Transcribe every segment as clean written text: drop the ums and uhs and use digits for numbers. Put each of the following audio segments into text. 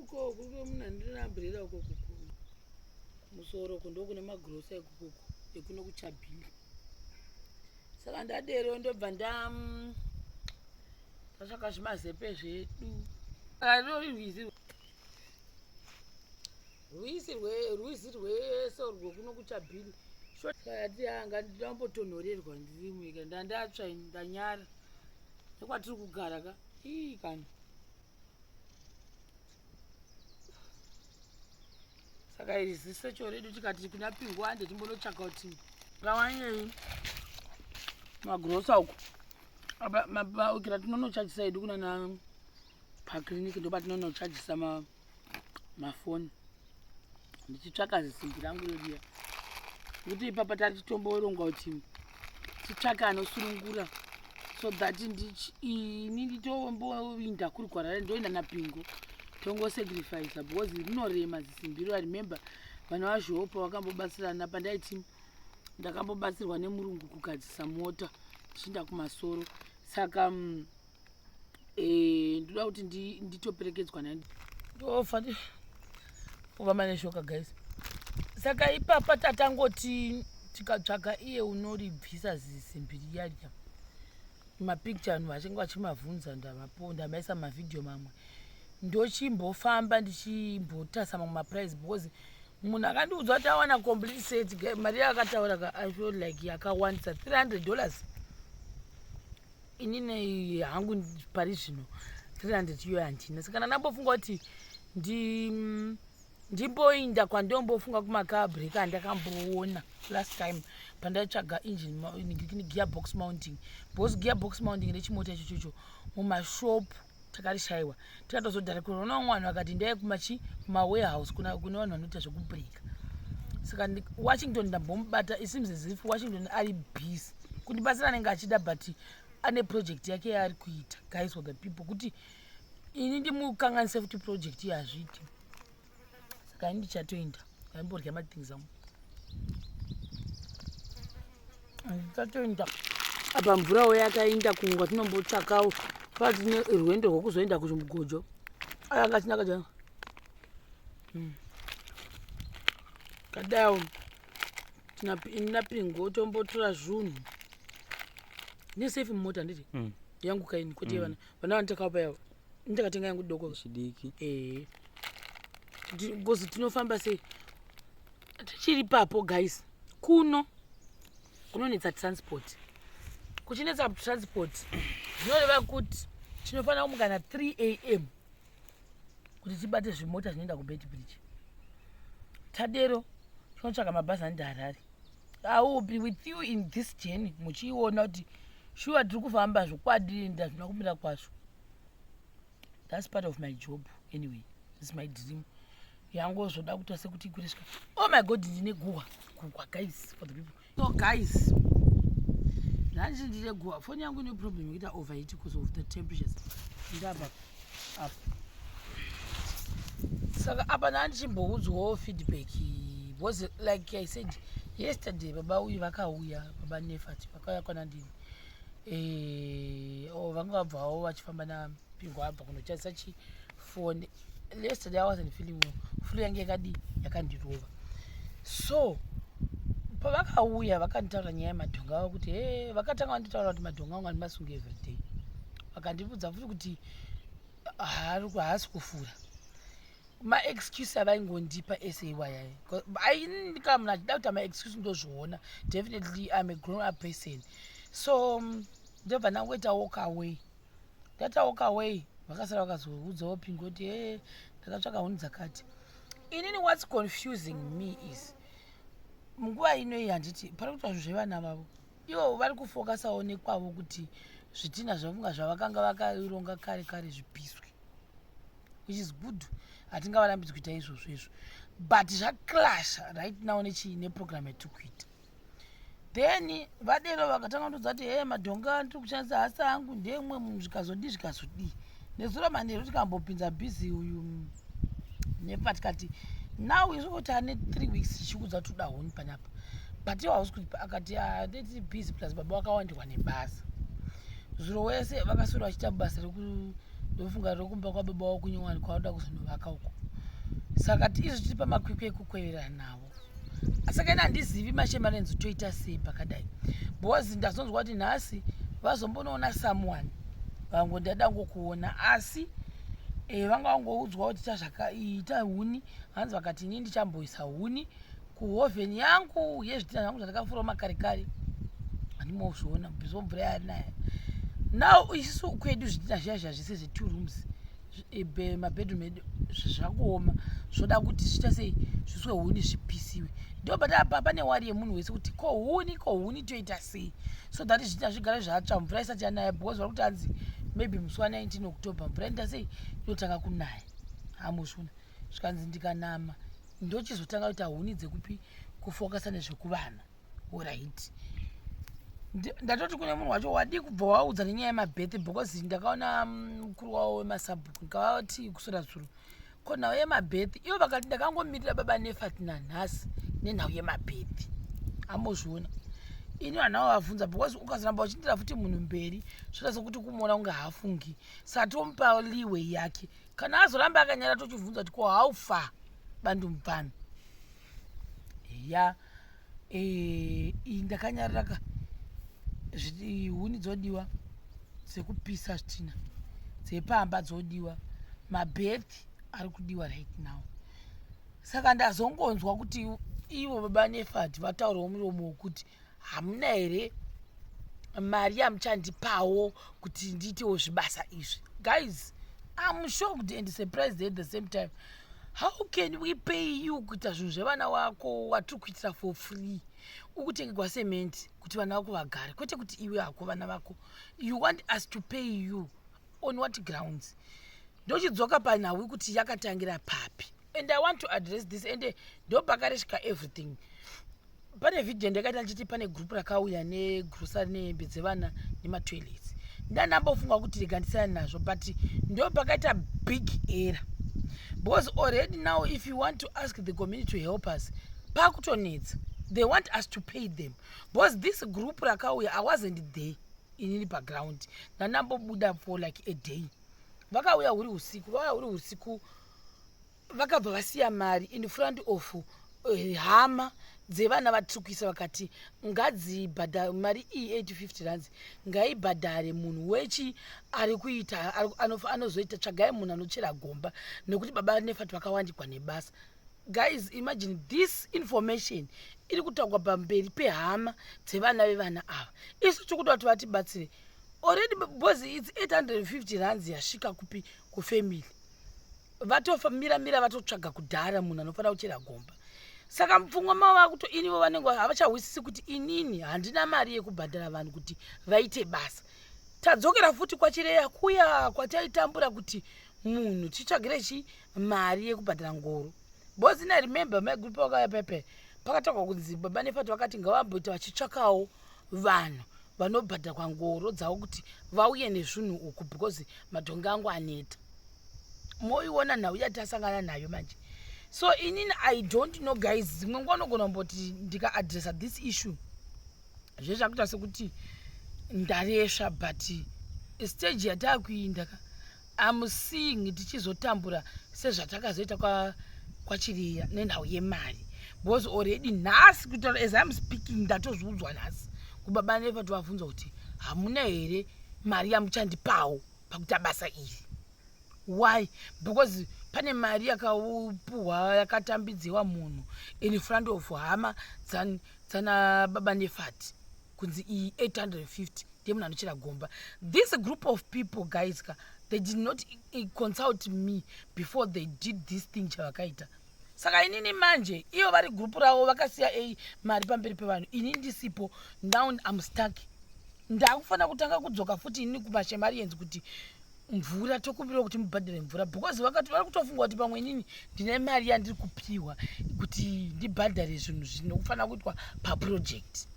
Uko kuri munhu andina umbrella uko kuku. Kumusoro uko ndokune magrosa ekukuku ekuno kuchabhili. Saka ndadero ndobva nda tatsvaka zvimazepe zvedu. Rori rwizi rwizi rwizi rwese urwo kuno kuchabhili. Shoti anga ndambotonhorerwa ndiri muika ndandatsva ndanyara nekwatiri kugara ka ii kana saka iri zisecho redu tikati kuna pingwande timbonotsvaka kuti ngawanyei magrosa uku apa tinonochajisa hedu kunana paclinic ndopatinonochajisa mafoni ndichitsvaka zisimbi rangu reriya nekuti ipapa tari titomboronga kuti titsvake anosurungura so that ini nditomboinda kuri kwarare ndoenda napingo tongosacrifice because rinorema zisimbiro. I remember vana vazhopa vakambobatsirana pandaiti ndakambobatsirwa nemurungu kugadzisa mota ndichiinda kumasoro. Saka ndoda kuti nditoperekedzwa naye, ndofa kufamba neshoka guys. Saka ipapa tatangoti tikatsvaga iye unoribvisa zisimbi riya riya, mapicture vanhu vachinge vachimavhunza, ndamaisa mavhidhiyo mamwe. Ndochimbofamba ndichimbotarisa mamwe maprice because munhu akandiudza kuti awana complete set, mari yaakataura ka, I feel like yakawandisa, $300. Inini hangu pari zvino 300 iyoyo handina. Saka ndandambofunga kuti ndimboinda kwandombofunga kumakabreak andakamboona last time pandaitsvaga engine gearbox mounting, because gearbox mounting rechimota icho chocho mumashopu takarishayiwa, tikatozodharikurwa nevamwe vanhu vakati ndai kumachi kumawarehouse kuna vanhu vanoita zvekubreaka. Saka Washington ndambomubata. It seems as if Washington ari busy kundibatsira, anenge achida, but ane project yake yaari kuita, guys for the people, kuti ini ndimukanganise futi project iyo hazviiti. Saka ini ndichatoenda aimborya mathings angu, ndichatoenda. Apa mvurawo yakainda kumwe kwatinombotsvakawo patine rwendo rwekuzoenda kuchimugojo anga chinaka cha kadawo ina pingo tombotora zvunhu nesefi mumota nditi yangu kaini kwete vana vana vanditakapa yavo, ndakatenga yangu doko. Chidiki. Ee, because tinofamba sei tichiri papo guys? Kuno kunonetsa transport. Kuchinetsa transport zvinoreva kuti tinofanira kumuka na 3 a.m. kuti tibate zvimota zvinoenda kuBeitbridge. Tadero tinotsvaka mabhazi anoenda Harare. I will be with you in this journey muchiiona kuti shuwa tiri kufamba zvokwadi, ndazvina kumira kwazvo. That's part of my job anyway. This is my dream yangozoda kuita sekuti ikuriswa. Oh my God, ndine guhwa, guhwa guys for the people. So guys, nhasi ndine guhwa. Foni yangu ine problem yekuita overheat because of the temperatures. Ndabva apa, saka apa ndandichimboudzwawo feedback because like I said yesterday, baba uyu vakauya, baba Nefati vakauya kwana ndini. Oh, vanga vabvawo vachifamba napingo abva kunochasisa chifoni. Yesterday I wasn't feeling well, flu yange yakadii, yakandirova. So pavakauya vakanditaura nyaya yemadhonga avo kuti he, vakatanga vanditaura kuti madhonga angu andimasunge everyday. Vakandibudza futi kuti haasi kufura. Maexcuse avaingondipa ese iwayaya, kana munhu achida kuita maexcuse ndozviona. Definitely I'm a grown up person. So ndobva ndangoita walk away. Ndaita walk away, vakasara vakazoudzawo pingo kuti e ndakatsvaka huni dzakati. Inini what's confusing me is munguva ino iyi, handiti pari kuitwa zvinhu zvevana vavo, ivo vari kufokasawo nekwavo kuti zvitina zvafunga zvavakanga vakaronga kare kare zvipiswe, which is good, hatingavarambidzi kuita izvozvo izvo, but zvaclasha right now nechii, neprogram yatiri kuita. Then vadero vakatanga kutodza kuti he, madhonga ndiri kushandisa hasi angu, ndemwe munhu, zvikazodii zvikazodii. Nezuro manheru tikambopinza bhizi uyu nepa, tikati now isu kuti ane 3 weeks tichikudza kuti toda huni panapa, but iwo hausi kuti. Akati ndetiri busy, plus baba vakawandirwa nebasa. Zuro wese vakaswera vachiita basa. Ndofunga rokumba kwababa wako kunyowani kwauda kuzonovaka uko. Saka izvo tiri pamakwikwi ekukweverana navo. Saka ini handizivi mashemarenzi toita sei pakadai, because ndazonzwa kuti nhasi vazombonoona someone vango ndada ngokuona, asi vanga vangoudzwa kuti tazvakaita huni. Hanzi vakati ini ndichamboisa huni kuhovheni yangu yezvitina zvangu zvandakafurawo makare kare. Handimozviona bizo mvura yarinaya now. Isusu kwedu zvitina zviya zviya zvese zve2 rooms, mabedroom edu zvakuoma, zvoda kuti zviita sei, zviswe huni, zvipisiwe. Ndobata pane worry yemunhu wese kuti ko huni toita sei so that zvitina zvigare zvatsva mvura isati yanaya, because vari kuti hanzi maybe musi wa19 October mvura inoita sei, inotanga kunaya. Hamuzviona, zvikanzi ndikanama ndochizotanga kuita huni dzekupi kufokasa nezvekuvana. Alright, ndatoti kune munhu wacho wadii kubva waudza nenyaya yemabirth, because ndakaona mukuru wavo wemasabhuku, ndikavati kuswera zuro ko nhau yemabirth. Ivo vakati ndakangomirira baba Nefati nanhasi nenhau yemabirth. Ambozviona, ini vanhu avo vabvunza, because ukazoramba uchindira futi munhu mberi zvoita sekuti kumuona kunge haafungi. Saka tomupa leeway yake. Kana azoramba akanyara, tochibvunza kuti ko how far bandu mupfana ya iyi ndakanyarira ka. Huni dzodiwa dzekupisa zvitina dzepamba dzodiwa, mabirth ari kudiwa right now. Saka ndazongonzwa kuti ivo baba Nefati vataurawo muromo wekuti hamuna here mari yamuchandipawo kuti ndiitewo zvibasa izvi. Guys, I'm shocked and surprised at the same time. How can we pay you kuita zvinhu zvevana wako watiri kuitira for free? Ukutengerwa sementi kuti vana vako vagare, kwete kuti iwe hako vana vako. You want us to pay you on what grounds? Ndochidzoka panhau kuti yakatangira papi, and I want to address this, and ndopakaresvika everything. Pane vhidhiyo ndakaita ndichiti pane group rakauya negrocery nehembe dzevana nematoilets. Ndandambofunga kuti rega ndisiyane nazvo, but ndo pakaita big error, because already now if you want to ask the community to help us, pakutonetsa. They want us to pay them because this group rakauya, I wasn't there inini paground. Ndandambobuda for like a day. Vakauya huri usiku, vauya huri usiku, vakabva vasiya mari in front of hama dzevana vatiri kuisa. Vakati ngadzibhadhare mari iyi, 850 rands, ngaibhadhare munhu wechi ari kuita anozoita. Tsvagai munhu anochera gomba nekuti baba Nefati vakawandikwa nebasa. Guys, imagine this information iri kutaurwa pamberi pehama dzevana vevana ava. Isu tiri kuda kuti vatibatsire already, because it's 850 rands yasvika kupi, kufamily. Vatofamiramira, vatotsvaga kudhara munhu anofanira kuchera gomba. Saka mupfungwa mavo vakuto inivo vanenge havachahwisisi kuti inini handina mari yekubhadhara vanhu kuti vaite basa. Tadzokera futi kwachireya kuya kwataitambura kuti munhu titsvagire chi mari yekubhadhara ngoro, because ina remember my group vakauya pepe pakataurwa kunzi baba Nefati vakati ngavamboita vachitsvakawo vanhu vanobhadharwa ngoro dzavo kuti vauye nezvinhu uku, because madhongi angu aneta. Moiona nhau yatasangana nayo manje. So inini I don't know, guys. Dzimwe nguva unogona kumboti ndikaadressa this issue, zvezvakuita sekuti ndaresva, but stage yataakuinda ka, am seeing tichizotambura sezvatakazoita kwachireya nenhau yemari, because already nhasi kutaura as I'm speaking, ndatozviudzwa nhasi kubaba Nefati vabvunzwa kuti hamuna here mari yamuchandipawo pakuita basa iri. Why? Because pane mari yakapuhwa, yakatambidziwa munhu in front of hama dzana baba Nefati kunzi iyi 850 ndiye munhu anochera gomba. This group of people, guys ka, they did not consult me before they did this thing chavakaita. Saka inini manje ivo vari group ravo vakasiya ei mari pamberi pevanhu, ini ndisipo. Now am stuck. Ndakufanira kutanga kudzoka futi inini kumashemarians kuti mvura tokumbirawo kuti mubhadhare mvura, because vakati vari kutofunga kuti pamwe inini ndine mari yandiri kupiwa kuti ndibhadhare zvinhu zvinofanira kuitwa paproject.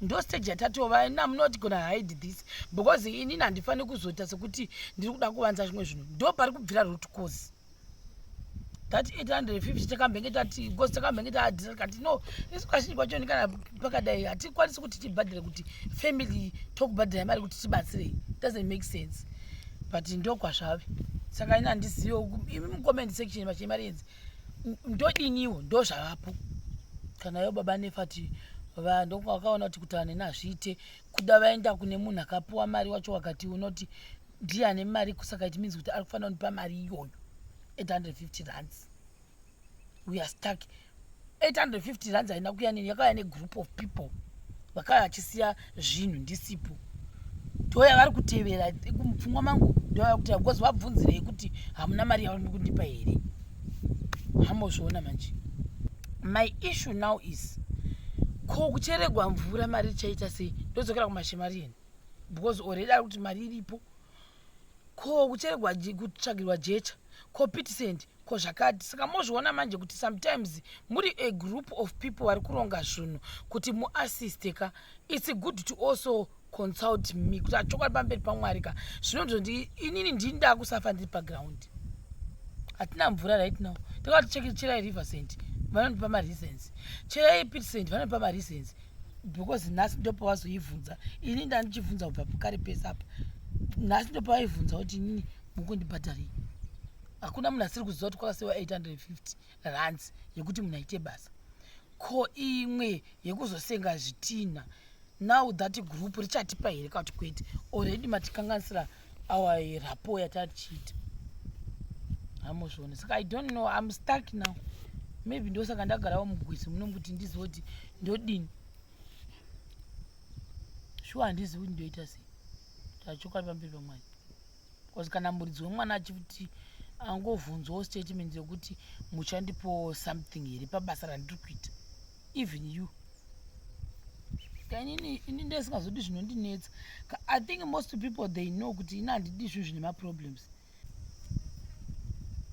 Ndo stage yatatova. I'm not gonna hide this, because inini handifaniri kuzoita sekuti ndiri kuda kuvanza zvimwe zvinhu. Ndo pari kubvira root cause. That 850 takambenge tati, because takambenge taadhisa tikati no, isu kazhinji kwachoni kana pakadai hatikwanisi kuti tibhadhare kuti family tokubhadhara mari kuti tibatsirei. Doesn't make sense. But ndokwazvave. Saka ini handizive, imi mucomment section vachemarienzi ndodiniwo, ndozvavapo. Kana yo baba Nefati ndokwakaona kuti kutaura neni hazviite, kuda vaenda kune munhu akapuwa mari wacho, wakati unoti ndiye ane mari, saka it means kuti ari kufanira kundipa mari iyoyo, 850 rands. We are stuck. 850 rands haina kuya neni, yakauya negroup of people vakauya vachisiya zvinhu ndisipo. Ndoya vari kutevera mupfungwa mangu, ndoya kutevera because vabvunzirei kuti hamuna mari yauri kundipa here? Hamozviona manje. My issue now is, ko kucheregwa mvura mari ichaita sei? Ndodzokera kumashemarieni because already ari kuti mari iripo. Ko kucheregwa, kutsvagirwa jecha, ko pit sand, ko zvakati. Saka mozviona manje kuti sometimes muri a group of people vari kuronga zvinhu kuti muassiste ka, it's good to also consult me kuti achokwadi pamberi pamwari ka. Zvinonzondi inini ndini ndakusafa ndiri paground. Hatina mvura right now. Takati cherai river sand, vanondipa mareasons. Cherai pit sand, vanondipa mareasons, because nhasi ndopavazoibvunza. Ini ndandichibvunza kubva kare pese apa, nhasi ndopavaibvunza kuti inini mukundibhadharei? Hakuna munhu asiri kuziva kuti kwakasiwa 850 rands yekuti munhu aite basa. Ko imwe yekuzosenga zvitinha, now that group richatipa here kana kuti kwete? Already matikanganisira our rapport yatatichiita, hamuzvioni. Saka I don't know, I'm stuck now. Maybe ndosaka ndagarawo mugwizi muno kuti ndizive kuti ndodini. Shuwa handizivi kuti ndoita sei, tachokwadi pamberi pamwari, because kana muridzi wemwana achiti angovhunzwawo statement yekuti muchandipowo something here pabasa randiri kuita, even you kainini ini ndesingazodi zvinondinetsa. I think most people, they know kuti ini handidi zvinhu zvine maproblems,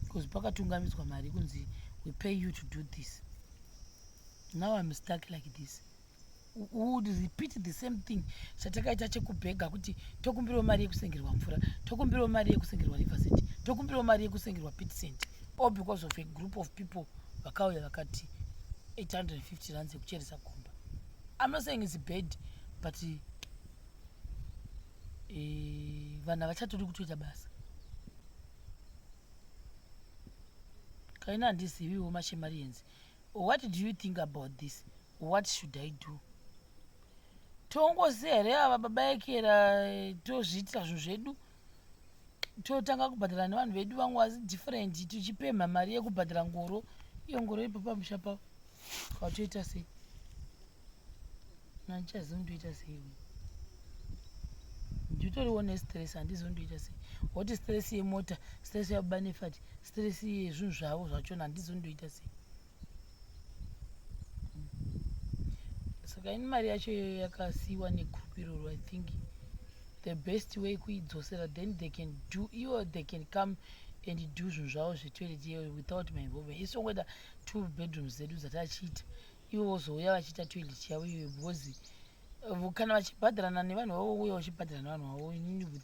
because pakatungamidzwa mari kunzi we pay you to do this. Now I'm stuck like this. We would repeat the same thing chatakaita chekubhega kuti tokumbirawo mari yekusengerwa mvura, tokumbirawo mari yekusengerwa river sand, tokumbirawo mari yekusengerwa pit sand, all because of a group of people vakauya vakati 850 rands yekucheresa gomba. I'm not saying it's bad, but vanhu havachatodi kutoita basa. Kaina handiziviwo mashemarienzi. What do you think about this? What should I do? Tongosiya here ava baba Ekera, tozviitira zvinhu zvedu, totanga kubhadhara nevanhu vedu vamwe vasi different, tichipemha mari yekubhadhara ngoro, iyo ngoro ipo pamusha pavo? Kwatoita sei? Nandichazivi ndoita sei. Nditoriwo nestress, handizivi ndoita sei. Woti stress yemota, stress yababa Nefati, stress yezvinhu zvavo zvachona, handizivi ndoita sei. Saka ini mari yacho iyoyo yakasiyiwa negroup iroro, I think the best way kuidzosera, then they can do ivo, they can come and do zvinhu zvavo zvetoilet iyoyo without my involvement. Isu tongoita two bedrooms dzedu dzatachiita, ivo vozouya vachiita toilet yavo iyoyo, because kana vachibhadharana nevanhu vavo, uya vachibhadhara nevanhu vavo, inini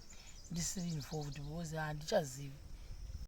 ndisiri involved because handichazivi.